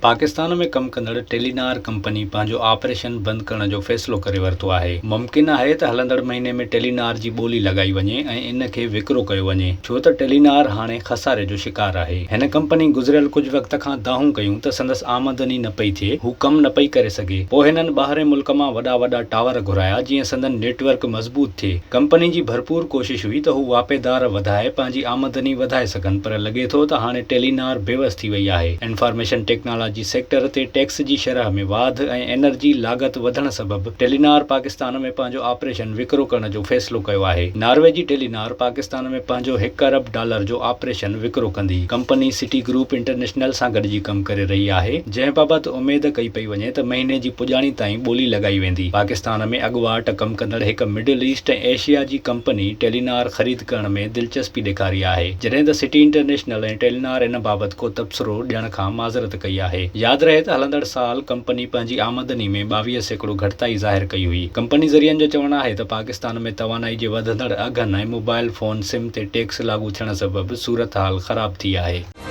پاڪستان ۾ ڪم ڪندڙ Telenor company پنهنجو operation بند ڪرڻ جو فيصلو ڪري ورتو آهي. ممڪن آهي ته هلندڙ مهيني ۾ ٽيلينار جي ٻولي لڳائي وڃي ۽ ان کي وڪرو ڪيو وڃي ڇو ته ٽيلينار هاڻي خساري جو شڪار آهي. هن ڪمپني گذريل ڪجهه وقت کان دانهون ڪيون ته سندس آمدني نه پئي ٿئي، هو ڪم نه پئي ڪري سگهي. پوء هنن ٻاهرين ملڪ مان وڏا وڏا ٽاور گهرايا جيئن سندن نيٽ ورڪ مضبوط ٿئي. ڪمپني جي ڀرپور ڪوشش هئي ته هو واهپيدار وڌائي پنهنجي آمدني وڌائي سگهن پر لڳي ٿو ته هاڻي ٽيلينار بيوس ٿي وئي آهي. انفارميشن ٽيڪنالاجي سيڪٽر تي ٽيڪس جي شرح ۾ واڌ ۽ انرجي لاڳت وڌڻ سبب ٽيلينار پاڪستان ۾ پنهنجو آپريشن وڪرو ڪرڻ جو فيصلو ڪيو آهي. ناروي جي ٽيلينار پاڪستان ۾ پنهنجو هڪ ارب ڊالر جو آپريشن وڪرو ڪندي. ڪمپني سٽي گروپ انٽرنيشنل سان گڏجي ڪم ڪري رهي آهي. جنهن بابت اميد ڪئي پئي وڃي ته مهيني جي پڄاڻي تائين ٻولي لڳائي ويندي. پاڪستان ۾ اڳواٽ ڪم ڪندڙ هڪ مڊل ايسٽ ۽ ايشيا جي ڪمپني ٽيلينار خريد ڪرڻ ۾ دلچسپي ڏيکاري آهي، جڏهن ته سٽي انٽرنيشنل ۽ ٽيلينار ان بابت ڪو تبصرو ڏيڻ کان معذرت ڪئي آهي. ياد رهي ته هلندڙ سال ڪمپني پنهنجي آمدني ۾ 22% گهٽتائي ظاهر ڪئي هئي. ڪمپني ذريعن جو چوڻ آهي ته پاڪستان ۾ توانائي جي وڌندڙ اگهن ۽ موبائل فون سم تي ٽيڪس لاڳو ٿيڻ سبب صورتحال خراب ٿي آهي.